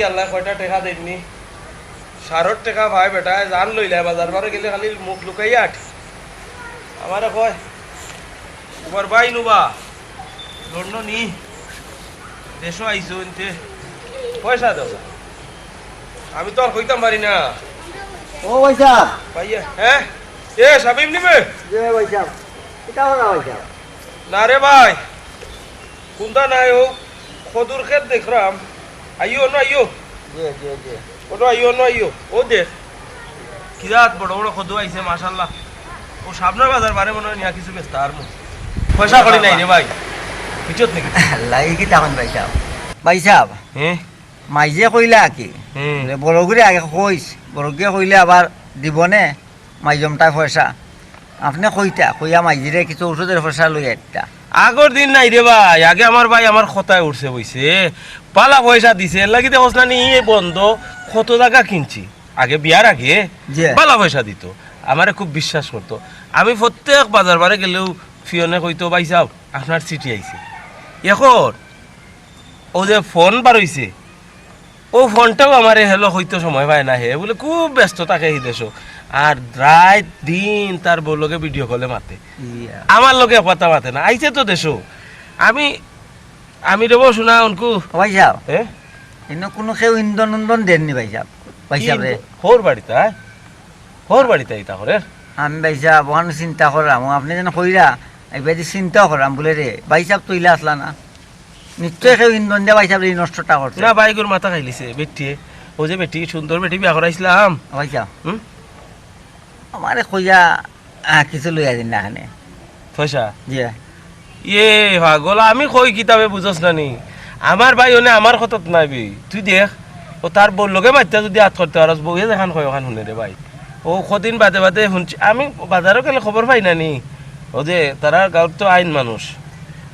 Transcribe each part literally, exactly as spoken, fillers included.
আল্লায় কয়টা টেকা দেইননি? সারর টেকা পায় বেটায়, জান লইলায়, বাজার বারে গেলে খালি মুখ লুকাইয়া আটি। আমারে কয়, "তোমার ভাই নুবা, লন্ডনী, দেশো আইছো, ইনতে পয়সা দেও।" আমি তো আর কইতাম পারি না। ও ভাইসাব। ভাইয়া, হ্যাঁ? এ, শামিম নিবে? জি ভাইসাব। কিতা করা ভাইসাব? না রে ভাই, কুন্তা নাই, ও খদুর খেত দেখরাম। আইও, অনো আইও। জি, জি, জি। অনো আইও, অনো আইও। ও দেখ, কি জাত বড় বড় খদু আইছে, মাশাআল্লাহ। ও সামনের বাজার বারে মনে হয় নিয়া কিছু বেচতা আর মনে। পয়সা করি নাই রে ভাই। বুঝছত নাকি? আল্লাহ, এই কিতা কইন ভাইসাব? ভাইসাব, হ্যাঁ? মাইজে কইলা কি? হ্যাঁ। বড়গুরে আগে কইস, বড়গুরে কইলে আবার দিবনে। মাইজমটায় পয়সা। আপনে কইতা, কইয়া মাইজিরে কিছু ঔষধর পয়সা লই আইতা। আগর দিন নাই রে ভাই, আগে আমার ভাই আমার কথায় উঠছে বইছে। বালা পয়সা দিছে, এর লাগি দেখোস না নি, এই বন্ধ কত জাগা কিনছি। আগে বিয়ার আগে জি। বালা পয়সা দিত, আমারে খুব বিশ্বাস করতো। আমি প্রত্যেক বাজার বারে গেলেউ ফিয়নে কইতো, "ভাইসাব, আপনার চিঠি আইছে।" এখন ও যে ফোন বার অইছে, ও ফোনটাও আমারে হেলো কইতো সময় পায় না, হে বুলে খুব ব্যস্ত থাকে হি দেশো। আর রাইত দিন তার বউর লগে ভিডিও কলে মাতে, ইয়া। আমার লগে কথা মাতে না। আইছে তো দেশো, আমি, আমি রে বউ শুনা উনকু। ও ভাইসাব, হ্যাঁ? ইনো কুনু কেউ ইন্ধন উন্ধন দেননি ভাইসাব? ভাইসাব রে। ইন্ধন? হউর বাড়িত, হ্যাঁ? হউর বাড়িত ইতা করের? আমি ভাইসাব, অখান চিন্তা করলাম, ও আপনে যেন কইরা, এবার যে চিন্তা করলাম, বুলে রে, ভাইসাব তো ইলা আছলা না। নিশ্চয় কেউ ইন্ধন দিয়া ভাইসাব এই নষ্টটা করছে। না, ভাইগুর মাথা খাইলিছে, বেটিয়ে। ও যে বেটি, সুন্দর বেটি বিয়া করাইছলাম। ভাইসাব। হুম? আমারে কইয়া, আহ, কিছু লইয়া দিন না এখানে। পয়সা? জি। ইয়ে পাগল, আমি কই কিতা বে বুঝস না নি? আমার ভাই অনে আমার কথাত নাই বে। তুই দেখ, ও তার বউর লগে মাতিয়া যদি আত করতে পারস, বউয়ে যেখান কয় অখান হুনে রে ভাই। ও কদিন বাদে বাদে হুনছি, আমি বাজারো গেলে খবর পাই না নি। ও যে তারার গাউর তো আইন মানুষ।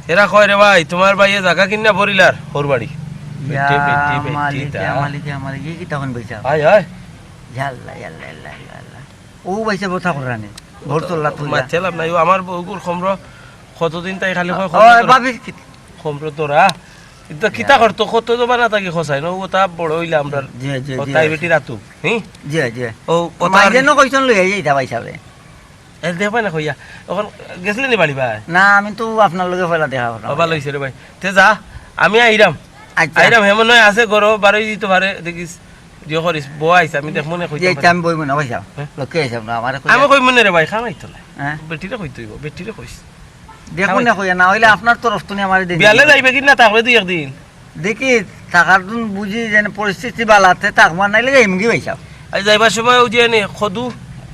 এরা কয় রে ভাই, তোমার ভাইয়ে জাগা কিনা বরিলার, হউর বাড়ি। ইয়া বেটি, বেটি, বেটি, মালিক, তা। ইয়া মালিক, ইয়া মালিক, ই কিতা কইন ভাইসাব? আয়, আয়। ইয়া আল্লাহ, ইয়া আল্লাহ, ইয়া আল্লাহ, ইয়া আল্লাহ। ও ভাইসাব, কথা করানি। ভোর তোলা তুই যা। মাতছিলাম না, ও আমার বউগুর খমর কতদিন তাই খালি কয় ও, খমর তোরা। ভাবি কি? খমর তোরা। ইতা কিতা করতো, কত জমানা থাকি খসাই না, ও তা বড় অইলা আমরার। জি, জি, ও জি। তাই বেটি রাতু, হুম? জি, জি। ও, ও তার মাইজে নু কইছন লইয়া যাইতা ভাইসাবে। এ, দেখবায় না কইয়া। অখন গেছলে নি বাড়ি ভাই? না, আমি তো আপনার লগে পয়লা দেখা করলাম। ও, ভালা অইছে রে ভাই। তে যা, আমি আইরাম। আচ্ছা। আইরাম, হেমন নয় আছে, ঘরো বারই দিতে পারে, দেখিস। জিও করিস, বউ আইছে, আমি দেখমু নে কইতাম জি, পারি। আমি বইমু না, ভাইসাব। হ্যাঁ? লোকে আইছে না, আমারে কইয়া আমি কইমু নে রে ভাই, খাম আইতো না। হ্যাঁ? বেটিরে কইতে অইবো, বেটিরে কইস। দেখুন খাম না আইতো। কইয়া, না অইলে আপনার তরফ তো আমারে দেন। বিয়ালে যাইবে কি না, তাহলে দুই একদিন। দেখি, থাকার দিন বুঝি যেন পরিস্থিতি বালাতে থাকবার নাইলে যাইমু কি ভাইসাব? আজ যাইবার সময় ওই যে নে, খদু,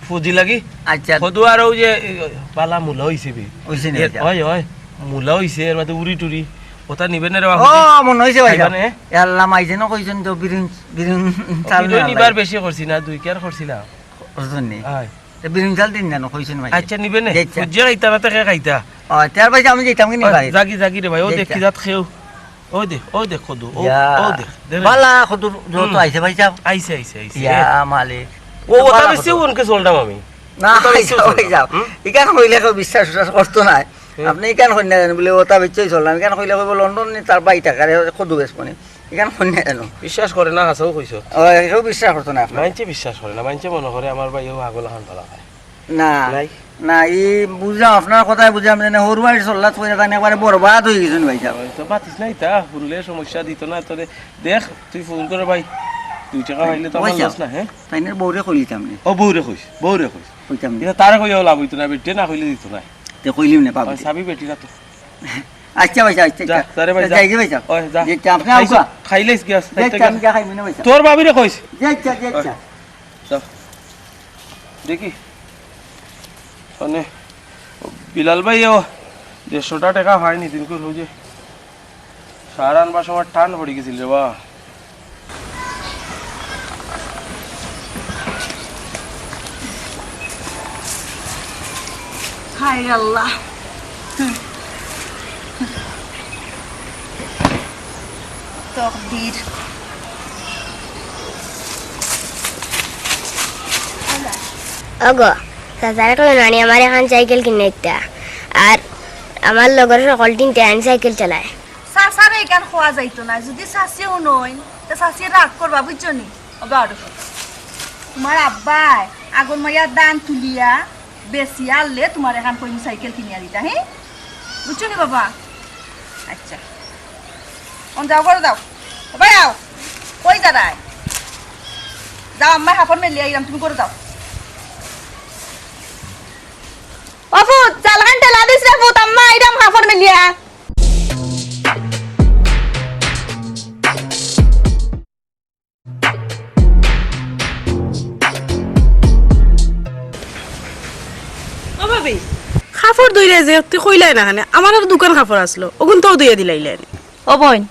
ফুজি লাগি। আচ্ছা। খদু আর ওই যে, এ, বালা মূলা অইছে বে। অইছে নি এর, ভাইসাব? অয়, অয়, মূলা অইছে, এর মধ্যে উড়ি টুড়ি। ওটা নিবে না রে বাবা? ও, মনে অইছে ভাইসাব। খাইবা নে? এ আল্লাহ, মাইজে নু কইছন তো বিরুন, বিরুন ও, চাল বিরুন না ইবার লাগে। বেশি করছি না, দুই কিয়ার করছিলাম। বুঝছন নি? অয়। তে বিরুন চাল দিন জানো, কইছন ভাই। আচ্ছা, নিবে নে। জি, আচ্ছা। বুঝিয়া খাইতা না, তে কে খাইতা? ও, তে আর ভাই, আমি যাইতাম কি নি ও, ভাই? যাগি, যাগি রে ভাই, ও জি, দেখ, কি আচ্ছা। জাত খেউ। ও দেখ, ও দেখ, খদু, ও, ইয়া। ও দেখ, দে রে। বালা খদু, যত হুম। আইছে ভাইসাব। আইছে, আইছে, আইছে। ইয়া মালিক। ও, তো ওটা বালা বেশি খদু। অনকে চলতাম আমি। না, ওটা বেশি ভাইসাব, চলতাম। ভাইসাব। হুম? ইখান কইলে কেউ বিশ্বাস উশ্বাস করতো না। হুম। আপনে ইখান কইন না জানি বুলে ওটা বেচি চললাম। ইখান কইলে কইবো লন্ডন নি তার ভাই টাকারে খদু বেচবো নি। ইখান কইন না জানো। বিশ্বাস করে না, হাছাউ কইছো। ও, কেউ বিশ্বাস করতো না আপনার। মাইনষে বিশ্বাস করে না, মাইনষে মনে করে আমার ভাই ও পাগল আহান ফালা খায়। না, নাই। না, ই বুঝলাম, আপনার কথায় বুঝলাম, যেন হউর বাড়ির চল্লাত পড়িয়া তান একবারে বরবাদ অই গেছন ভাইসাব। ওই তো পাতিস না ইতা, হুনলে সমস্যা দিত না তোরে। দেখ, তুই ফোন করে ভাই, দুই টেকা পাইলে তো আমার ভাইসাব, লস না, হ্যাঁ? তাইনর বউরে কইলিতাম নি। ও বউরে কইস, বউরে কইস। কইতাম নি। ইতা তারে কইয়াও লাভ অইতো না, বেটিয়ে না কইলে দিত না। তে কইলিম নে, পাবি ওই তে। চাবি বেটি রাতো। আচ্ছা ভাইসাব, আচ্ছা, যা, আচ্ছা। যা রে ভাই, যা। যাই গি ভাইসাব। ওই, যা। জি, আচ্ছা, আপনে খাইছ, আউকা। খাইলিস গিয়া, জি, আচ্ছা, আমি গিয়া খাইমু না ভাইসাব। তোর ভাবিরে কইস। জি, আচ্ছা, জি, ওই। আচ্ছা। যা। দেখি। মানে, বিলাল ভাইও দেড়শোটা টেকা পায়নি, দিন করে হয়ে যায়। সার আনবার সময় টান পড়ি গেছিল রে বা। হায় আল্লাহ। তকদির। ওগো, চাচারে কইও নানি আমার এখান সাইকেল কিনে দিতা। আর আমার লগর সকল তিনটে আন সাইকেল চালায়। চাচারে ইখান কওয়া যাইতো না, যদি চাচিও নইন। চাচিয়ে রাগ করবা, বুঝছো নি? ও বাবা, তুমার আব্বায় আগর মাইয়া ধান তুলিয়া বেচিয়া আনলে তুমার এখান কইমু সাইকেল কিনিয়া দিতা, হে? বুঝছো নি বাবা? আচ্ছা, অন যাও, ঘরো যাও। ও ভাই, আও। কই যারায়? যাও, আম্মায় কাপড় মেলিয়া আইরাম, তুমি ঘরো যাও। ও পুত, জালখান ঠেলা দিস রে পুত, আম্মা আইরাম কাপড় মেলিয়া। ও ভাবি, কাপড় ধইরায় যে, তুই কইলায় না কেনে? আমার আর দুখান কাপড় আছলো, অগুন তো ধইয়া দিলাইলায় নি। ও বইন,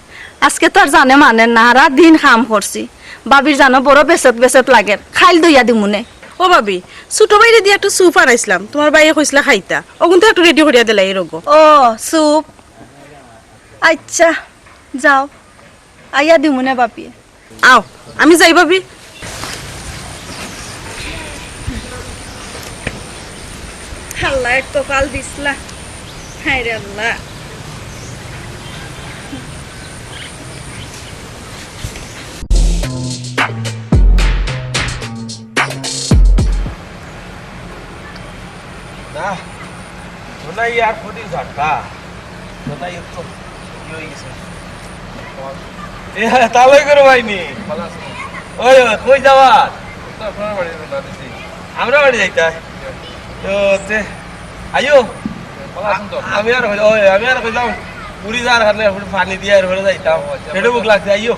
আজকে তো আর জানে মানের না, হারা দিন কাম করছি। ভাবির জানো বড় বেচেত বেচেত লাগের, কাইল ধইয়া দিমুনে। ও ভাবি, ছোট ভাইরে দিয়া একটু soup আনাইছলাম, তুমার ভাইয়ে কইছলা খাইতা, অগুন তো একটু ready করিয়া দিলাইরগো। ও, soup? আচ্ছা, যাও, আইয়া দিমুনে ভাবিয়ে। আও, আমি যাই ভাবি। আল্লায় এক কপাল দিছলা। হায় রে আল্লাহ। না, সোনাই আর কদিন থাকতা? সোনাই একটু ইয়ে হয়ে গেছে। এ, তালই করে ভাইনি। ভালো আছেন? ওই, ওই, কই যাওয়ার? তো আপনার বাড়ি রওনা দিছি। আমরা বাড়ি যাইতা? তো, তে, আইও। ভালো আছেন তো? আমি আর কই-, ওই, আমি আর কইলাম, পুরি যাওয়ার কারণে এখন পানি দিয়া এরপরে যাইতাম। ও, আচ্ছা। পেটে ভুক লাগছে, আইও।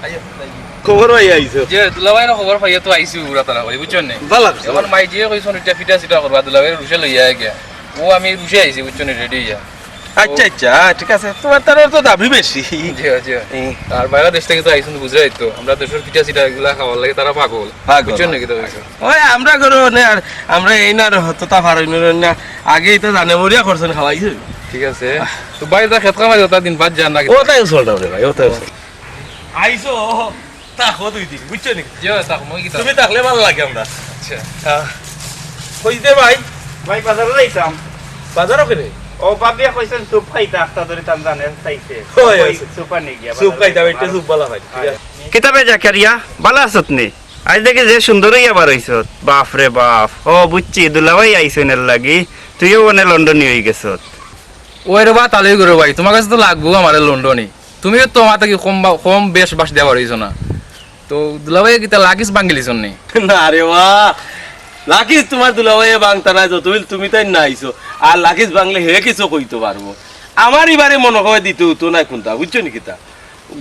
আইও, আইও। খবর পাই আইছো? যে দুলাভাইর খবর পাইয়া তো আইছি পুরা তাড়াতাড়ি, বুঝছো নি? ভালো লাগছে। এখন মাই যে কইছন, এটা ফিটা সিটা করবা, দুলাভাইর রুশে লইয়া গিয়া। ও আমি রুশে আইছি, বুঝছো নি, ready হইয়া। আচ্ছা, আচ্ছা, ঠিক আছে। তোমার তার তো দাবি বেশি। জি, জি। এ। আর বাইরে দেশ থেকে তো আইছন, বুঝরায় তো। আমরা দেশের ফিটা সিটা এগুলা খাওয়ার লাগি তারা পাগল। পাগল। বুঝছো নি কিতা কইছি? ওই আমরা করো নে আর আমরা এই না হতো তা পারই না, না। আগেই তো জানে মরিয়া করছন খাওয়াইছে। ঠিক আছে। তো বাইরে খেত কামাই ওটা দিন বাদ যান না। ওটাই চলটা রে ভাই, ওটাই চল। আইছো, থাকো দুই দিন, বুঝছো নি? জি, থাকো, মই কিতা? তুমি থাকলে ভালো লাগে আমরা। আচ্ছা। আহ, কইতে ভাই? ভাই, বাজারো যাইতাম। বাজারো কেনে? ও, ভাবিয়ে কইছন soup খাইতা, আখতা ধরি তান জানে চাইছে। ওই, ওই, আচ্ছা। Soup আনি গিয়া soup বাজারো খাইতাম, যাইতাম। একটা আর soup ভালা হয়, ঠিক আছে? কিতা বে জাকারিয়া, ভালা আছত নি? আইজ দেখি যে সুন্দর অইয়া বার অইছত। বাপ রে বাপ। ও, বুঝছি, দুলাভাই আইছন এর লাগি। তুইও মানে লন্ডনি অই গেছত। ওই রে বা, তালই করে ভাই, তোমার কাছে তো লাগবো আমারে লন্ডনি। তুমিও তো আমার থাকি কম বা-, কম বেশ বাস দেওয়া রইছো না। তো দুলাভাই কিতা লাকিস ভাঙ্গিলিছন নি? না রে বা, লাকিস তোমার দুলাভাইয়ে ভাঙতা নাই, যত বিল তুমি তাই না আইছো। আর লাকিস ভাঙলে হে কিছু কইতো পারবো। আমার ইবারে মনে হয় দিতে হতো না কোনটা, বুঝছো নি কিতা?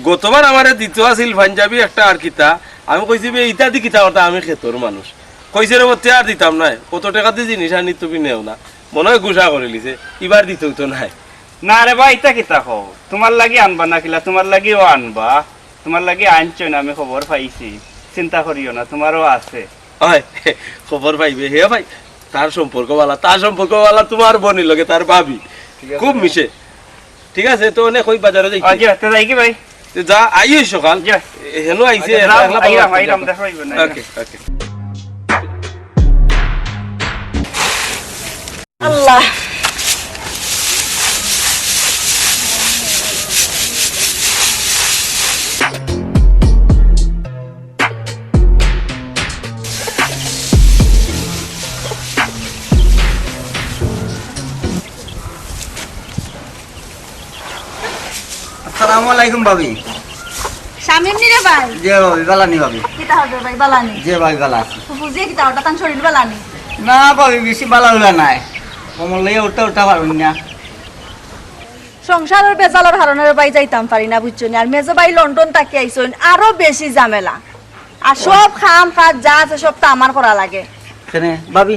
গতবার আমারে দিতো আছিল পাঞ্জাবি একটা আর কিতা, আমি কইছি, "বে, ইতা দি কিতা করতা, আমি খেতর মানুষ।" কইছে, "রে বা, তে আর দিতাম না, কত টাকা দি জিনিস আনি তুমি নেও না।" মনে হয় গুসা করিলিছে, ইবার দিতে হতো না। না রে বা, ইতা কিতা কও? তোমার লাগি আনবা না কিলা, তোমার লাগিও আনবা। তোমার লাগি আনছইন, আমি খবর পাইছি। চিন্তা করিও না, তোমারও আছে। ওই, খবর পাইবে, হে ভাই, তার সম্পর্ক ভালা, তার সম্পর্ক ভালা তোমার বইনর লগে, তার ভাবি। ঠিক আছে। খুব মিশে। ঠিক আছে, তো অনে কই বাজারো যাইতে? আচ্ছা, তে যাই কি ভাই? তে যা, আইও সকাল। জি। এ, হেনো আইছে, আচ্ছা, একলা যাও, একলা আইরাম, থাকতে আইরাম, যাবো। দেখা অইবো না। ওকে, ওকে। আল্লাহ। আসসালামু আলাইকুম ভাবি। শামীম নি রে ভাই? জি ভাবি, ভালা নি ভাবি? কিতা খবর ভাই, ভালা নি? জি ভাবি, ভালা আছি। তো বুঝিয়ে কিতা, হঠাৎ তান শরীর ভালা নি? না ভাবি, বেশি ভালা অইলা নায়। কমর লইয়া উঠতা উঠতা পারুম না। সংসারর বেজালর কারণে রে ভাই যাইতাম পারি না, বুঝছো নি? আর মেজো ভাই লন্ডন থাকি আইছইন, আরো বেশি ঝামেলা। আর সব কাম কাজ যা আছে সব তো আমার করা লাগে। কেনে ভাবি?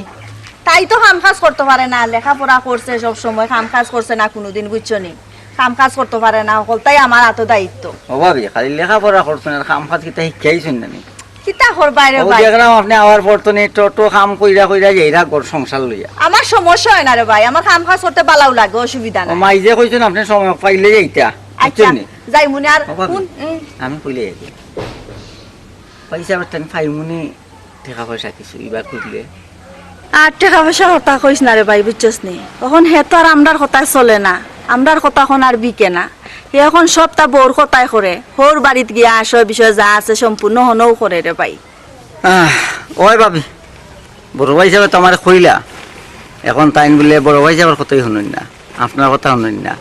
তাই তো কাম কাজ করতো পারে না, লেখাপড়া করছে সব সময়, কাম কাজ করছে না কুনুদিন, বুঝছো নি? কাম কাজ করতো পারে না, হকলতাই আমার আতো দায়িত্ব। ও ভাবি, খালি লেখাপড়া করছইন আর কাম কাজ কিতা শিখাইছইন না নি? কিতা করবায় রে ভাই? দেখলাম আপনে আওয়ার পর তো নি টো টো কাম কইরা কইরা যাইরা ঘর সংসার লইয়া। আমার সমস্যা অয় না রে ভাই, আমার কাম কাজ করতে ভালাউ লাগে, অসুবিধা নাই। মাই যে কইছইন আপনে সময় পাইলে যাইতা, আচ্ছা, বুঝছইন নি? যাইমুনে আর ও ভাবি, হুন, উম। আমি কইলে যাইতা। পয়সা বেতন পাইমুনি, টেকা পয়সা কিছু ইবার খুঁজলে। আর টেকা পয়সার কথা কইস না রে ভাই, বুঝছস নি? অখন হে তো আর আমরার কথায় চলে না, আমরার কথা অখন আর বিকে না। তে অখন সবতা বউর কথায় করে, হউর বাড়িত গিয়া আশয় বিষয় যা আছে সম্পূর্ণ হনউ করে রে ভাই। আহ, ওই ভাবি, বড় ভাইসাবে তো আমারে কইলা, অখন তাইন বুলে বড় ভাইসাবর কথাউ হুনইন না, আপনার কথা হুনইন না।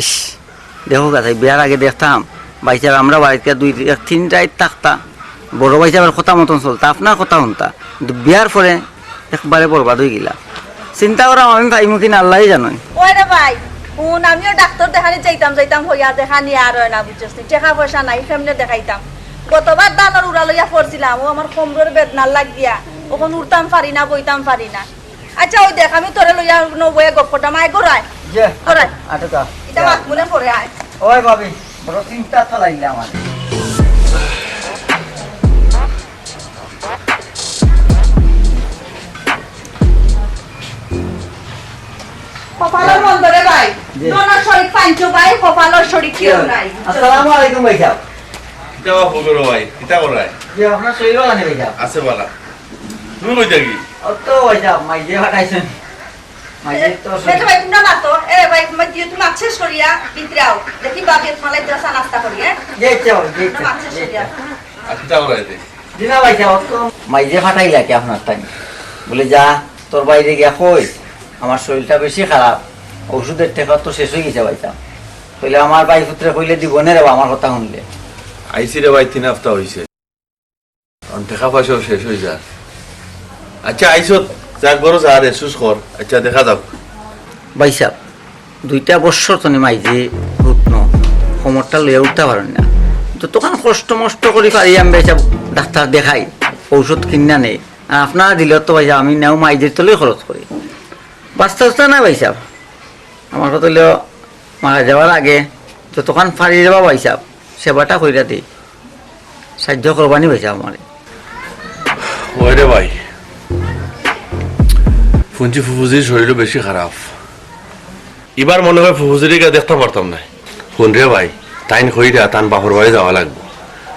ইস, দেখউক্কা, বিয়ার আগে দেখতাম, ভাইসাব আমরা বাড়িত দুই, এক, তিন রাইত থাকতা, বড় ভাইসাবর কথা মতন চলতা, আপনার কথা হুনতা। কিন্তু বিয়ার পরে একবারে বরবাদ অইগেলা। চিন্তা করলাম আমি পাইমু কিনা আল্লায় জানইন। ওই রে ভাই, হুন, আমিও ডাক্তর দেখানি যাইতাম যাইতাম কইয়া দেখানি আর অয় না, বুঝছস নি? টেকা পয়সা নাই, কেমনে দেখাইতাম? গতবার ধানর উড়া লইয়া পড়ছিলাম, অউ আমার কোমরর বেদনার লাগিয়া অখন উঠতাম পারি না, বইতাম পারি না। আচ্ছা, ওই দেখ, আমি তোরে লইয়া নবয়ে গপ করতাম, আয় ঘরায়। যে, ঘরায়। আটকা। ইটা বাদ মনে পড়ে আয়। ওই ভাবি, বড় চিন্তা তো লাগলে আমার। কপালর মন্দ রে ভাই। জি। দোনো শরিক পাইছো ভাই, কপালর শরিক কেউ নাই। আসসালামু আলাইকুম ভাইসাব। কিতা বা খবর ভাই? কিতা করায়? জি, আপনার শরীর ভালা নি ভাইসাব? আছে ভালা। তুমি কই থাকি? অউ তো ভাইসাব, মাইজে পাঠাইছইন। মাইজে তো এ, এ তো ভাই, তোমরা মাতো। এ ভাই, তোমরা দিয়ে তুমি মাছ শেষ করিয়া ভিতরে আও। দেখি বাপে তোমার লাগি চা নাস্তা করি, হ্যাঁ? জি, আচ্ছা, জি, আচ্ছা, তোমরা মাছ শেষ জি, করিয়া। আচ্ছা। আর কিতা করায় এতে? জি না ভাইসাব, অত মাইজে পাঠাইলা কি আপনার তাইন? বলে, "যা, তোর ভাইরে গিয়া কইস, আমার শরীরটা বেশি খারাপ, ঔষধের টেকা তো শেষ অইগেছে ভাইসাব।" কইলে, "আমার ভাই পুত্রে কইলে দিব নে রে বা, আমার কথা হুনলে।" আইছি রে ভাই, তিন হাপ্তা অইছে। অখন টেকা পয়সাও শেষ অই যার। আচ্ছা, আইছত, যা ঘরো যা, rest টেস্ট কর। আচ্ছা, দেখা যাউক। ভাইসাব, দুইটা বছর তনে মাইজে হুতনো, কোমরটা লইয়া উঠতা পারইন না। যতখান কষ্ট মষ্ট করি পারি আমি ভাইসাব ডাক্তার দেখাই, ঔষধ কিনিয়া নেই। আর আপনারা দিলে তো ভাইসাব আমি নেও মাইজের তলেই খরচ করি। বাঁচতা উচতা নাই ভাইসাব। আমার কথা অইলো মারা যাওয়ার আগে যতখান পারি রে বা ভাইসাব, সেবাটা কইরা দেই। সাহায্য করবা নি ভাইসাব আমারে? ওই রে ভাই, হুনছি ফুফুজির শরীরও বেশি খারাপ। ইবার মনে অয় ফুফুজিরে গিয়া দেখতাম পারতাম নায়। হুন রে ভাই, তাইন কইরা তান বাপর বাড়ি যাওয়া লাগবো।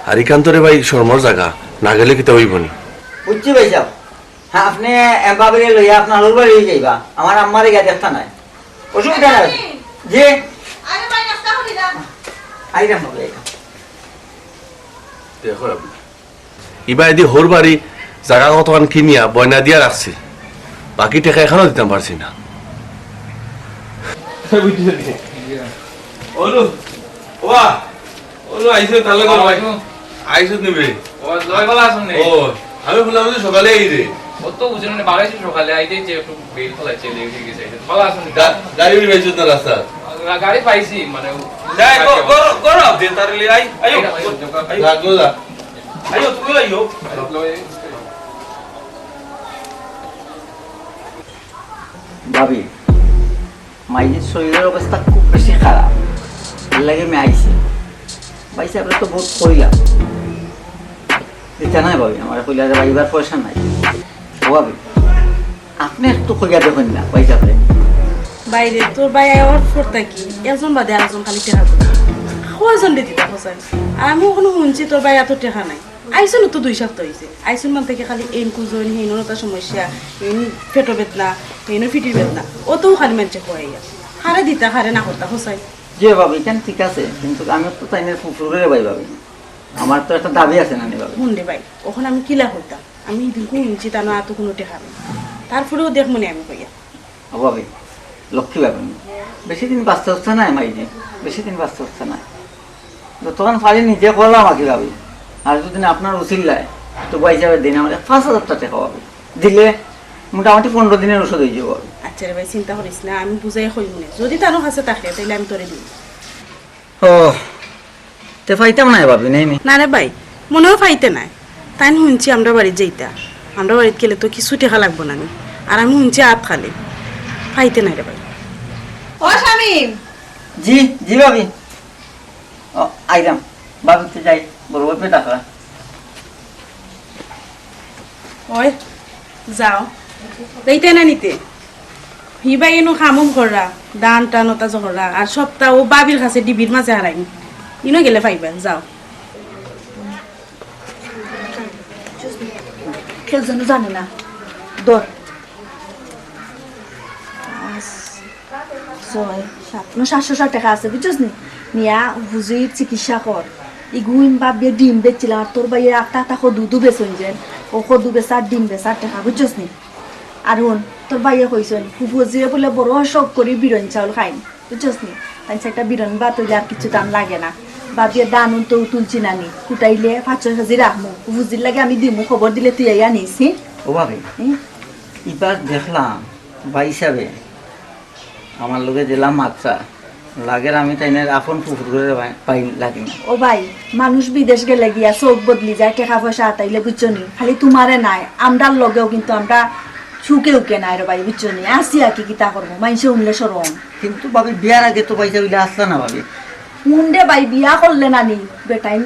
আর ইখান তো রে ভাই শরমর জাগা, না গেলে কিতা অইবো নি? বুঝছি ভাইসাব, হ্যাঁ, আপনে এ ভাবিরে লইয়া আপনার হউর বাড়ি যাইবা, আমার আম্মারে গিয়া দেখতা নায়, অসুবিধা নাই। জি। আরে ভাই, নাস্তা করি না। আইরাম ভাবি, আইরাম। দেখো, ইবায়দি হউর বাড়ি জাগা কতখান কিনিয়া বয়না দিয়া রাখছি, বাকি টেকা এখনো দিতাম পারছি না। বুঝছো নি? ওলু, ওয়া, ওলু আইছো, তাহলে কর ভাই। আইছো নিবে। ও, জয় ভালা আছইন নি? ও, আমি হুনলাম যে সকালে আইরে। ও তো বুঝলেন না, বাড়াইছি সকালে, আইতে যে একটু বেল ফেলাইছে, লেট অই গেছে। ভালা আছইন নি? গা-, গাড়ি উড়ি পাইছো না রাস্তা? গা-, গাড়ি পাইছি, মানে, যাই, গো-, গো-, গৌরব, দে তার লিয়ে আই, আইও। আইও। লাগলো না। আইও, তুমি আইও। ভাবি, মাইজির শরীরর অবস্থা খুব বেশি খারাপ, এর লাগি আমি আইছি। ভাইসাবরে তো বহুত কইলাম, দিতা নায় ভাবি, আমারে কইলা যে ভাই, ইবার পয়সা নাই। ও ভাবি, আপনে একটু কইয়া দেখইন না ভাইসাবরে। ভাইরে, তোর ভাই আওয়ার পর থাকি একজন বাদে আরেকজন খালি টেকা করে। কয়জনরে দিতা কছাইন? আর আমি অখনো হুনছি তোর ভাই এত টেকা নাই। আইছইন তো দুই হাপ্তা অইছে। আইছইন মান থাকি খালি এইন খুজইন, হেইনর অতা সমস্যা, হেইন পেটো বেদনা, হেইন পিঠির বেদনা। অতাউ খালি মানষে কয় ইয়া। কারে দিতা, কারে না করতা, কছাইন। জি ভাবি, ইখান ঠিক আছে, কিন্তু আমি তো তাইনর ফুফুরে রে ভাই ভাবি। আমার তো একটা দাবি আছে না নি ভাবি? হুন রে ভাই, অখন আমি কিলা কইতাম? আমি হিদিন হুনছি তান আতো কুনু টেকা নাই। তারপরেও দেখমুনে আমি কইয়া। ও ভাবি, লক্ষ্মী ভাবি, বেশি দিন বাঁচতা উঠতা নায় মাইজি, বেশি দিন বাঁচতা উঠতা নায়। যতখান পারি নিজে করলাম আর কি ভাবি। আর যদি না আপনার উছিলায়, তো ভাইসাবে দিন আমারে পাঁচ হাজার টেকা ভাবি। দিলে মোটামুটি পনরো দিনর ঔষধ অইযিবো ভাবি। আচ্ছা রে ভাই, চিন্তা করিস না, আমি বুঝাইয়া কইমুনে। যদি তান কাছে থাকে, তাইলে আমি তোরে দিমু। ও, তে পাইতাম নায় ভাবি, নেই নি? না রে ভাই, মনেও পাইতে নায়। তাইন হুনছি আমরার বাড়িত যাইতা। আমরার বাড়িত গেলে তো কিছু টেকা লাগবো না নি। আর আমি হুনছি আত খালি। পাইতে নায় রে ভাই। ও শামিম। জি, জি ভাবি। ও, আইরাম। ভাবিতে যাই, বড় ভাবিয়ে ডাকরা। ওই, যাও। যাইতে না নিতে। হিবা ইনো কামুম কররা, ধান টান অতা জহররা, আর সবতা অউ ভাবির কাছে ডিবির মাঝে হারাইন। ইনো গেলে পাইবা, যাও। কেউ যেন জানে না। ধর। পাঁচ, ছয়, সাত, না, সাতশো ষাট টেকা আছে, বুঝছস নি? নিয়া ফুফুজির চিকিৎসা কর। ইগুইন বাবিয়ে ডিম বেচছিলাম, আর তোর ভাইয়ে আখতা আখতা কদু উদু বেচইন যেন, ও কদু বেচার ডিম বেচার টেকা, বুঝছস নি? আর হুন, তোর ভাইয়ে কইছইন ফুফুজিয়ে বুলে বড় শখ করি বিরন চাউল খাইন, বুঝছস নি? তাইন একটা বিরন ভাত অইলে আর কিচ্ছু দাম লাগে না। বাবিয়ে ধান উন তো তুলছি না নি, কুটাইলে পাঁচ ছয় কেজি রাখমু, ফুফুজির লাগি আমি দিমু, খবর দিলে তুই আইয়া নিস, হি? ও ভাবি, হুম? ইবার দেখলাম ভাই হিসাবে আমার লগে দিলাম মাতরা, লাগের আমি তাইনের আপন ফুফুর ঘরে পাই লাগে না। ও ভাই, মানুষ বিদেশ গেলে গিয়া চোখ বদলি যায়, টেকা পয়সা আতাইলে, বুঝছো নি? খালি তুমারে নায়, আমরার লগেও কিন্তু আমরা সুখে উখে নাই রে ভাই, বুঝছো নি? আসি আর কি, কিতা করবো, মাইনষে হুনলে শরম। কিন্তু ভাবি, বিয়ার আগে তো ভাই অইলে আসলা না ভাবি। হুন রে ভাই, বিয়া করলে না নি বেটাইন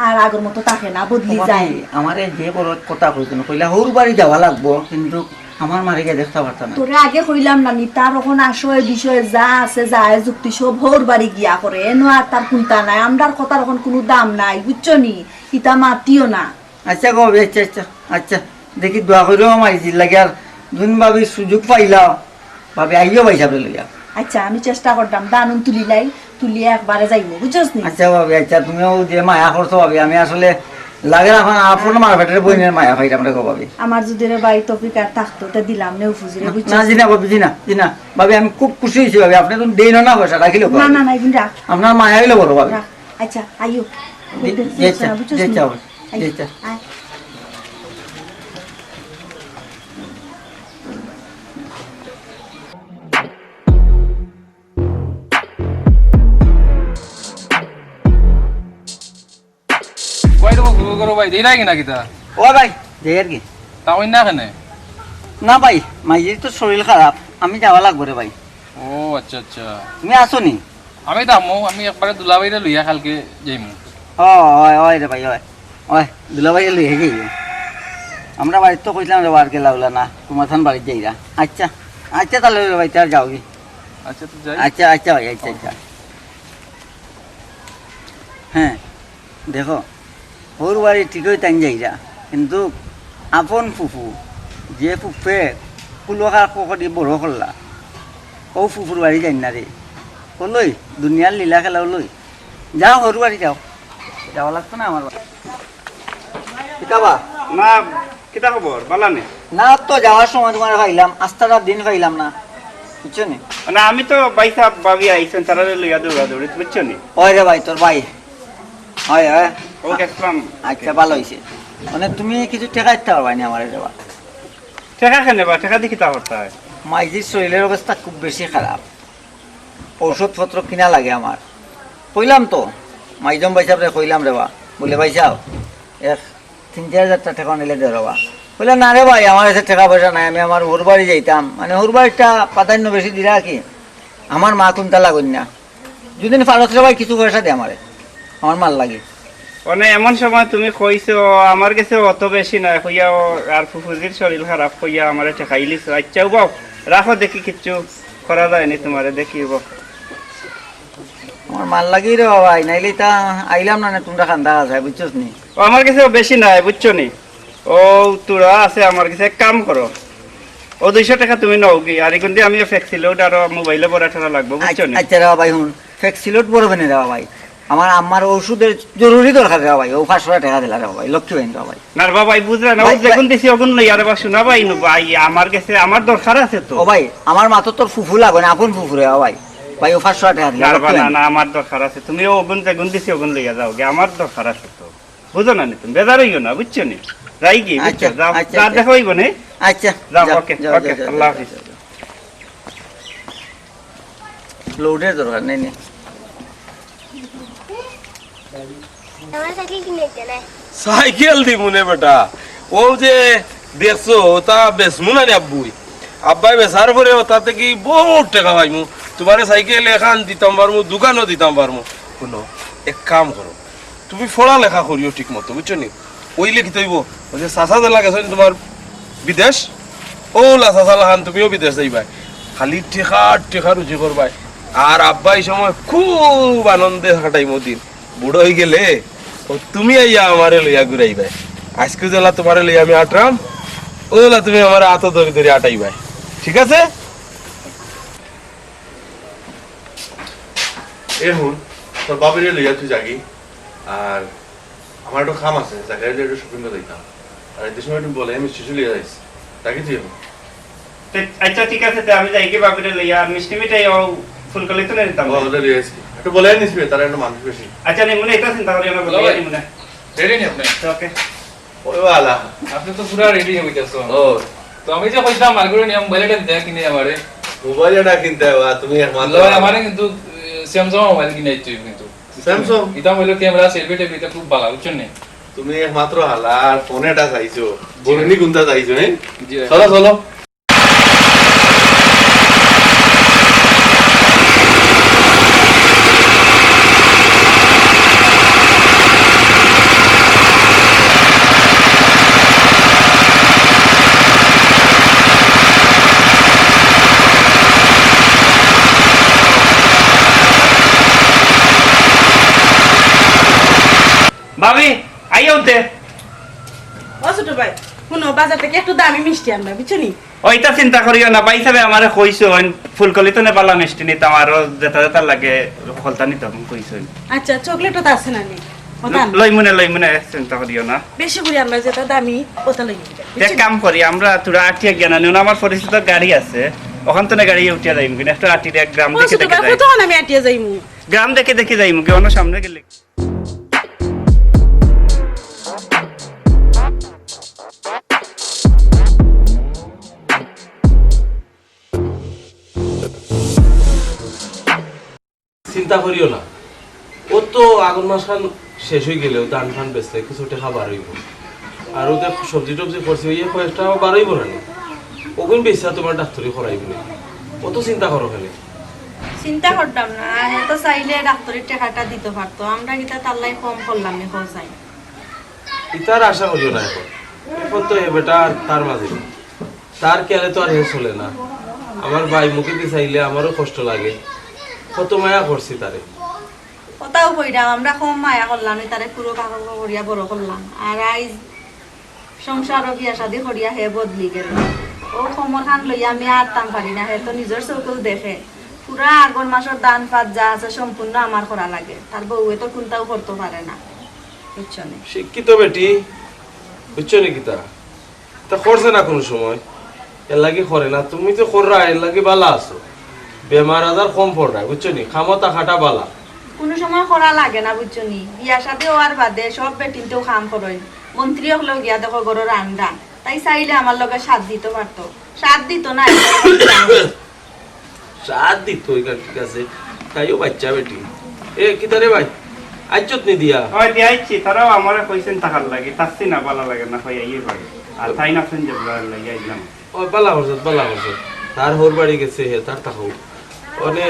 আর আগর মতো থাকে না, বদলি ও ভাবি, যায়। আমারে যে বড় কথা কইতো না, কইলা হউর বাড়ি যাওয়া লাগবো, কিন্তু আমার মারে গিয়া দেখতা পারতা না। তোরে আগে কইলাম না নি, তার অখন আশয় বিষয় যা আছে, যা যুক্তি সব হউর বাড়ি গিয়া করে, এনো আর তার কুন্তা নাই, আমরার কথার অখন কুনু দাম নাই, বুঝছো নি? ইতা মাতিও না। আচ্ছা গো, আচ্ছা, আচ্ছা, আচ্ছা, দেখি দোয়া করিও আমার ইজির লাগি, আর দুন ভাবি সুযোগ পাইলাও, ভাবি আইও ভাই সাবরে লইয়া। আচ্ছা, আমি চেষ্টা করতাম, ধান উন তুলিলাই, তুলিয়া একবারে যাইমু, বুঝছস নি? আচ্ছা ভাবি, আচ্ছা, তুমিও যে মায়া করছো ভাবি, আমি আসলে লাগের এখন আপন মার পেটের বইনের মায়া পাইরাম রে গো ভাবি। আমার যদি রে ভাই তৌফিক আর থাকতো, তে দিলাম নে ফুফুজিরে, বুঝছস? না, জি না ভাবি, জি না, জি না। ভাবি, আমি খুব খুশি অইছি ভাবি, আপনে তো দেইন না পয়সা, রাখিলো না, ভাবি। না, না, ইগুন রাখ। আপনার মায়া অইলো বড় ভাবি। রাখ। আচ্ছা, আইও। জি, জি, আচ্ছা, বুঝছস জি, নি? আচ্ছা, জি, আচ্ছা। আয়। কই রে বকু করো ভাই, দেই নাই না কিতা? ও ভাই, যাই আর কি। তা অইন না কেনে? না ভাই, মাইজির তো শরীর খারাপ, আমি যাওয়া লাগবো রে ভাই। ও আচ্ছা আচ্ছা। তুমি আছো নি? আমি থাকমু, আমি একবারে দুলাভাইরে লইয়া কালকে যাইমু। ও, অয়, অয় রে ভাই, অয়। অয়, দুলাভাইরে লইয়া যাইও। আমরা বাড়িত তো কইছিলাম রে, আর গেলা উলা না, তুমার থান বাড়িত যাইরা। আচ্ছা, আচ্ছা, তাইলে রে ভাই, তে আর যাওগি। আচ্ছা, তো যাই। আচ্ছা, আচ্ছা ভাই, আচ্ছা, আচ্ছা। হ্যাঁ, দেখো, হউর বাড়ি ঠিকই তাইন যাইরা, কিন্তু আপন ফুফু, যে ফুফে কুলো খার করি বড় করলা, অউ ফুফুর বাড়ি যাইন না রে। অউ লই, দুনিয়ার লীলা খেলা অউ লই। যাও, হউর বাড়ি যাও, যাওয়া লাগতো না আমার বাড়ি। কিতা বা? না, কিতা খবর? বালা নি? না তো, যাওয়ার সময় তুমারে পাইলাম, আস্তা রাইত দিন পাইলাম না, বুঝছো নি? না, আমি তো ভাই সাব ভাবি আইছইন, তারারে লইয়া দৌড়াদৌড়ি, বুঝছো নি? অয় রে ভাই, তোর ভাই। অয়, অয়। ও গেছলাম। আচ্ছা, ভালা অইছে। মানে, তুমি কিছু টেকা দিতা পারবায় নি আমারে রে বা? টেকা কেনে বা? টেকা দি কিতা করতায়? মাইজির শরীরের অবস্থা খুব বেশি খারাপ, ঔষধপত্র কিনা লাগে আমার। কইলাম তো, মাইজম ভাই সাবরে কইলাম রে বা, বুলে, "ভাই সাব, এক তিন চাইর হাজার টেকা নিলে দেও রে বা।" কইলা, "না রে ভাই, আমার গেছে টেকা পয়সা নাই, আমি আমার হউর বাড়ি যাইতাম।" মানে, হউর বাড়িটা প্রাধান্য বেশি দিরা কি, আমার মা কুন্তা লাগইন না। যদি পারস রে ভাই, কিছু পয়সা দে আমারে, আমার মার লাগি। মানে, এমন সময় তুমি কইছো, আমার গেছে অত বেশি নাই কইয়া, ও আর ফুফুজির শরীর খারাপ কইয়া আমারে ঠেকাইলিছো। আচ্ছা, ও বাপ, রাখো, দেখি কিচ্ছু করা যায়নি তুমারে, দেখি ও বাপ। আমার মার লাগি রে বাবা, নাইলে তা আইলাম না, না তুমরা কান্দা আছে, বুঝছস নি? ও, আমার গেছে বেশি নাই, বুঝছো নি? ও, থুড়া আছে আমার গেছে, এক কাম করো, ও দুইশো টেকা তুমি নেও গি, আর ইগুন দি আমি ফ্লেক্সিলোড আর মোবাইলো ভরা টেকা লাগবো, বুঝছো নি? আচ্ছা রে বাবা, হুন, ফ্লেক্সিলোড ভরবে নি রে বাবা, আমার আম্মার ঔষধের জরুরি দরকার রে বাবা, ও পাঁচশো টেকা দিলা রে বাবা, লক্ষ্মী বাহিনী রে বাবা। না রে বাবা, বুঝরা না, ও ভাই, ভাই। যেগুন দিছি ওগুন লই, আরে বা শোনা ভাই, নু ভাই, আমার গেছে আমার দরকার আছে তো। ও ভাই, আমার মা তো তোর ফুফু লাগে না, আপন ফুফু রে বাবা। ভাই, ও পাঁচশো টেকা দিলা, না রে বা, লক্ষ্মী না, বাহিনী। না, আমার দরকার আছে, তুমি ওগুন যেগুন দিছি ওগুন লইয়া যাও গি, আমার দরকার আছে তো। বুঝো না নি তুমি, বেজার অইও না, বুঝছো নি? যাই গি, বুঝছো? আচ্ছা, যাও, আচ্ছা, যা আচ্ছা। দেখা অইবো নে। আচ্ছা, যাও, যাও, ওকে, যাও, ওকে, যাও, যাও, আল্লাহ যাও, হাফিজ। যাও, যাও। লোডের দরকার নেই, নেই। আমার সাইকেল কিনে দিতে নাই। সাইকেল দিমু নে বেটা, ও যে দেখছো, ওটা বেচমু না নি আব্বুই। আব্বাই বেচার পরে ওটা থাকি বহুত টেকা পাইমু। তুমারে সাইকেল এখান দিতাম পারমু, দুখানও দিতাম পারমু। হুনো, এক কাম করো, তুমি পড়ালেখা করিও ঠিক মতো, বুঝছো নি? অইলে কিতা অইবো, ওই যে চাচা যেলা গেছইন তুমার বিদেশ, অউলা চাচা লাখান তুমিও বিদেশ যাইবায়। খালি টেকা, টেকা রুজি করবায়। আর আব্বা ই সময় খুব আনন্দে কাটাইমু দিন। বুড়া অইগেলে ও তুমি আইয়া আমারে লইয়া ঘুরাইবায়। আইজকু যেলা তুমারে লইয়া আমি আটরাম, অউলা তুমি আমারে আতো ধরি ধরি আটাইবায়। ঠিক আছে? এ হুন, তোর বাবিরে লইয়া তুই যাগি, আর আমার একটু কাম আছে, জাকারিয়ার একটু শপিং করি দিতাম। আর এদের সময় একটু বলে আমি স্টেশন লইয়া যাইস, যাগি তুই এখন? তে, আচ্ছা, ঠিক আছে, তে আমি যাইগি বাবিরে লইয়া, আর মিষ্টি মিঠাই ও ফুলকলি তো নিতাম। ও, ওদের লইয়া আইস। একটু বলে আনিস বে, তারা একটু মানুষ বেশি। আচ্ছা, নিমুনে, ইতা চিন্তা করিও না, বলে ভাই। নিমুনে। রেডি নি আপনি? আচ্ছা, ওকে। ওই বালা। আপনি তো পুরা রেডি হয়ে গেছেন। ও। তো আমি যে কইছিলাম, মালগুলো নিয়ে মোবাইল এটা দেখ কিনে আমারে। মোবাইল এটা কিনতে হবে, তুমি একমাত্র লয়, আমারে কিন্তু, এ, Samsung মোবাইল কিনে দিতে হইবে কিন্তু। Samsung? এটা হইলো ক্যামেরা, সেলফি টেলফি, এটা খুব ভালো, বুঝছেন নি? তুমি একমাত্র হালা, আর ফোন এটা চাইছো। জি। বহিনী কোনটা চাইছো, হ্যাঁ? জি। চলো, চলো। ভাবি, আইও তে। ও ছোট ভাই, হুনো, বাজার থাকি একটু দামি মিষ্টি আনবা, বুঝছো নি? ওইটা চিন্তা করিও না, ভাই সাহেব আমারে কইছইন, ফুলকলি তো নেপালা মিষ্টি নিতাম, আরো যেটা যেটা লাগে হকলতা নিতাম কইছইন। আচ্ছা, চকলেটও তো আছে না নি? ওটা আন। লইমুনে, লইমুনে, চিন্তা করিও না। বেশি করে আনবা, যেটা দামি, ওটা লইমু। এক কাম করি, আমরা তোরা আটিয়া গিয়া না নিও না, আমার পরিচিত গাড়ি আছে, ওখান থেকে গাড়ি উঠিয়া যাইমু, কিন্তু একটু আটিয়া এক গ্রাম ও দেখে ছোট দেখে ভাই, যাই। কতক্ষণ আমি আটিয়া যাইমু? গ্রাম দেখে দেখে যাইমু, কি অন্য সামনে গেলে। চিন্তা করিও না, ও তো আগর মাস খান শেষ হয়ে গেলেও ধান ফান বেচলে কিছু টেকা বার হইব। আর ওদের সবজি টবজি করছি, ওই কয়েকটা বার হইব না নি? ওগুন বেচা তোমার ডাক্তারি করাইব না, অত চিন্তা করো কেনে? চিন্তা করতাম না, হে তো চাইলে ডাক্তারির টেকাটা দিতে পারতো, আমরা কিতা তার লাই কম করলাম নি, কও চাই। ইতার আশা করিও না এখন, এখন তো হে বেটা আর তার মাঝে নেই। তার খেয়ালে তো আর হে চলে না। আমার ভাই মুখে দি চাইলে আমারও কষ্ট লাগে, কত মায়া করছি তারে। কথাও কইরাম, আমরা কম মায়া করলাম নি, তারে কুরু কাকা করিয়া বড় করলাম। আর আইজ সংসার ও বিয়া শাদি করিয়া হে বদলি গেল। ও খবর খান লইয়া আমি আরতাম পারি না, হে তো নিজর চকুল দেখে। পুরা আগর মাসর ধান ফাত যা আছে সম্পূর্ণ আমার করা লাগে, তার বউয়ে তো কোনটাও করতো পারে না, বুঝছো নি? শিক্ষিত বেটি, বুঝছো নি কিতা? তা করছে না কোনো সময়, এর লাগি করে না। তুমি তো কররা, এর লাগি বালা আছো, বেমার আজার কম পড়রায়, বুঝছো নি? খামো থাকাটা বালা। কোনো সময় করা লাগে না, বুঝছো নি? বিয়া শাদি হওয়ার বাদে সব বেটিন্তেও কাম করইন, মন্ত্রী অকলেও গিয়া দেখো ঘরর রান্দা, তাই চাইলে আমার লগে সাথ দিতে পারতো, সাথ দিত না। সাথ দিত, ওইখান ঠিক আছে, তাইও বাচ্চা বেটি। এ কিতা রে ভাই, আইছত নি দিয়া? ওই দিয়া আইছি, তারাও আমারে কইছেন থাকার লাগি, থাকছি না, বালা লাগে না, কই আইয়ে পারে। আর তাই না শুন যে বুলার লাগি আইলাম। ও বালা করছত, বালা করছত, তার হউর বাড়ি গেছে হে, তার থাকো। মানে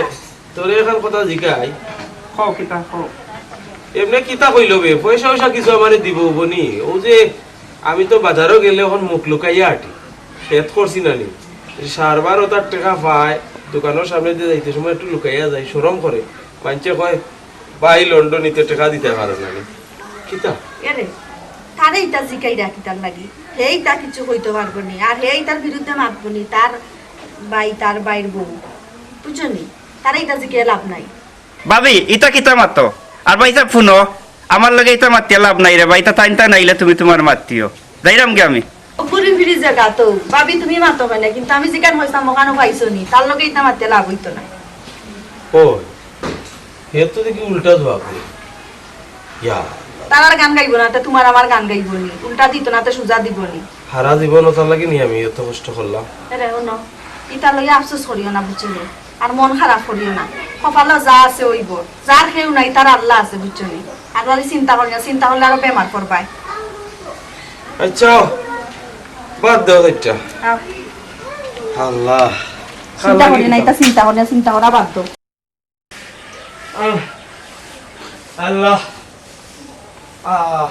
তোরে এখন কথা জিকাই। কও কিতা, কও। এমনে কিতা কইল বে, পয়সা উয়সা কিছু আমারে দিব বনি? ও যে আমি তো বাজারও গেলে এখন মুখ লুকাইয়া আটি, খেত করছি না নি। সারবার ও তার টেকা পায়, দোকানর সামনে দিয়া যাইতে সময় একটু লুকাইয়া যাই, শরম করে। মানষে কয়, "ভাই লন্ডনীতে টেকা দিতে পারে না নি।" কিতা? এরে, তারে ইতা জিকাইরা কিতার লাগি? হে ইতা কিছু কইতো পারবো নি, আর হে ইতার বিরুদ্ধে মাতবো নি, তার ভাই, তার ভাইর বউ, বুঝছো নি? তারে ইতা জিকাইয়া লাভ নাই। ভাবি, ইতা কিতা মাতো? আর ভাই, ইতা হুনো, আমার লগে ইতা মাতিয়া লাভ নাই রে ভাই, ইতা তাইন তাইন আইলে তুমি তুমার মাতিও। যাইরাম গি আমি। ও ঘুরি ফিরি জাগা তো, ভাবি তুমি মাতো কেনে, কিন্তু আমি যেখান কইছলাম ওখানো পাইছো নি, তার লগে ইতা মাতিয়া লাভ অইতো না। ওই, হে তো দেখি উল্টা জবাব দে। ইয়া। তারার গান গাইবো না, তে তুমার আমার গান গাইবো নি, উল্টা দিত না, তে সুজা দিবো নি। হারা জীবন ওটার লাগি নি আমি এত কষ্ট করলাম। এরে হুনো, ইতা লইয়া আফসোস করিও না, বুঝছো নি? আর মন খারাপ করিও না। কপালো যা আছে অইবো। যার কেউ নাই, তার আল্লাহ আছে, বুঝছো নি? আর খালি চিন্তা করিও না, চিন্তা করলে আরো বেমার করবায়। আচ্ছা, বাদ দেও এটা। আও। আল্লাহ। চিন্তা করিও না, ইতা চিন্তা করিও না, চিন্তা করা বাদ দেও। আহ, আল্লাহ। আহ।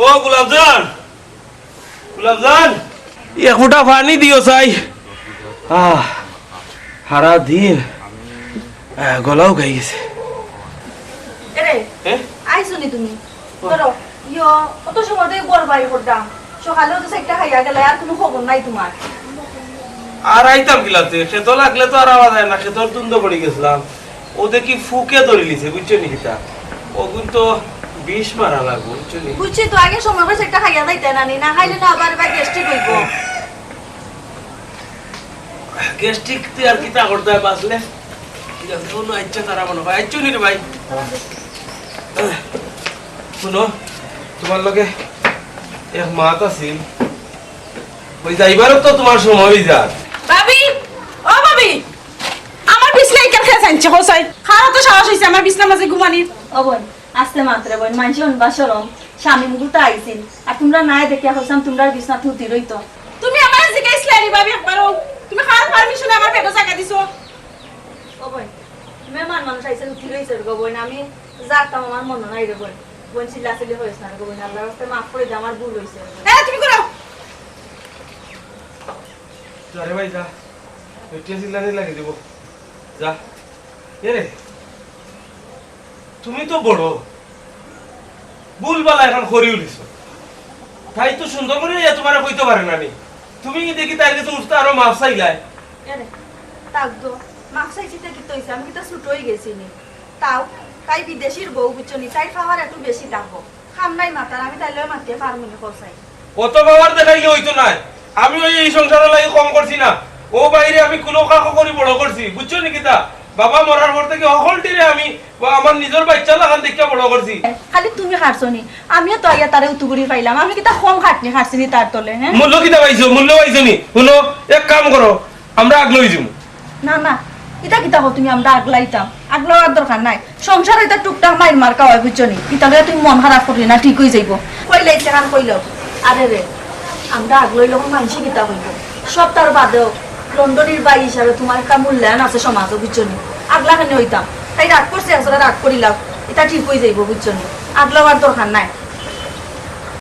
ও গোলাপজান, গোলাপজান, এক ফুটা পানি দিও চাই। আহ, হারা দিন, আহ, গলাও খাই গেছে। এরে, হ্যাঁ? আইছো নি তুমি? ধরো, ইয়ো, কত সময় ধরে ঘর বাড়ি করতাম। সকালেও তো চাইরটা খাইয়া গেলে, আর কোনো খবর নাই তুমার। আর আইতাম কিলাতে? খেতো লাগলে তো আর আওয়া যায় না, খেতর ধুন্দো পড়ি গেছলাম। ও দেখি ফুকে ধরিলিছে, বুঝছো নি কিতা? অগুন তো বিষ মারা লাগবো, বুঝছো নি? বুঝছি তো, আগে সময় মতো একটা খাইয়া যাইতে নানি, না খাইলে না আবার এবার গ্যাস্ট্রিক হইব। গ্যাস্ট্রিক তুই আর কিতা করতে হয় বাঁচলে? ঠিক আছে, কোনো আচ্ছা তারা মনে হয়, আচ্ছা নি রে ভাই। শুনো, তোমার লগে এক মাত আছিল, ওই যাইবারও তো তোমার সময় হয়ে যার। ভাবি, ও ভাবি, আমার বিছনা ইকার খেয়ে আনছে, হোসাই। খাওয়া তো সাহস হইছে আমার বিছনার মাঝে ঘুমানির। ও বোন, আস্তে মাত্রে বোন, মানছি অনবা শরম, স্বামী মুগুতা আইছিল। আর তোমরা নাই দেখিয়া কইছলাম তোমরার বিছনা তুতি রইতো। তুমি আমার জিজ্ঞাসা নি ভাবি একবারও। তুমি কার পারমিশনে আমার পেটে জায়গা দিছো? ও বোন, মেহমান মানুষ আইছে, উঠি রইছে গো বোন, আমি জানতাম আমার মনে নাই রে বোন। বোন চিল্লা চিল্লি করিস না রে গো বোন, আল্লাহর রাস্তায় মাফ করে দে, আমার ভুল হইছে রে বোন। এ, তুমি করো। যা রে ভাই, যা। বেটিয়ে চিল্লানি লাগি দিব। যা। এ রে, তুমি তো বড়। ভুল বালা এখন করি উলিছো। তাই তো সুন্দর করে ইয়া তোমারে কইতে পারে না নি। তুমি দেখি তাই গেছে উঠতে আরো মাফ চাইলায়। এ রে, তাক দো। মাফ চাইছি তো কি তো হইছে? আমি কি তা ছোট হয়ে গেছি নি? তাও, তাই বিদেশির বউ বুঝছো নি? তাই পাওয়ার একটু বেশি থাকবো। খাম নাই মাতার, আমি তাইলে মাতিয়ে পারমু নি কও চাই। অত পাওয়ার দেখাইলে হইতো নায়। আমি ওই এই সংসারের লাগি কম করছি না। ও বাইরে আমি কোনো কাকো করি বড় করছি, বুঝছো নি কিতা? বাবা মরার পর থেকে হকলটিরে আমি বা আমার নিজের বাচ্চা লাখান দেখিয়া বড় করছি। খালি তুমি খাটছো নি, আমিও তো আইয়া তারে উতুগুড়ি পাইলাম। আমি কিতা কম খাটনি খাটছি নি তার তলে, হ্যাঁ? মূল্য কিতা পাইছো? মূল্য পাইছো নি? শুনো, এক কাম করো, আমরা আগলই যাবো। না, না, ইতা কিতা কও তুমি, আমরা আগলাইতাম? আগলাওয়ার দরকার নাই। সংসার ইতা টুকটাক মাইর মার্কা হয়, বুঝছো নি? ইতা লইয়া তুমি মন খারাপ করিও না, ঠিক হয়ে যাইবো। কইলে ইচ্ছা খান কইলো। আরে রে, আমরা আগলই লোক মানছি কিতা হইব? সব তার বাদেও লন্ডনির ভাই হিসাবে তোমার একটা মূল্যায়ন আছে সমাজে, বুঝছো নি? আগলা কেন হইতাম? তাই রাগ করছে, আসলে রাগ করিলাম। ইতা ঠিক হয়ে যাইবো, বুঝছো নি? আগলাওয়ার দরকার নাই।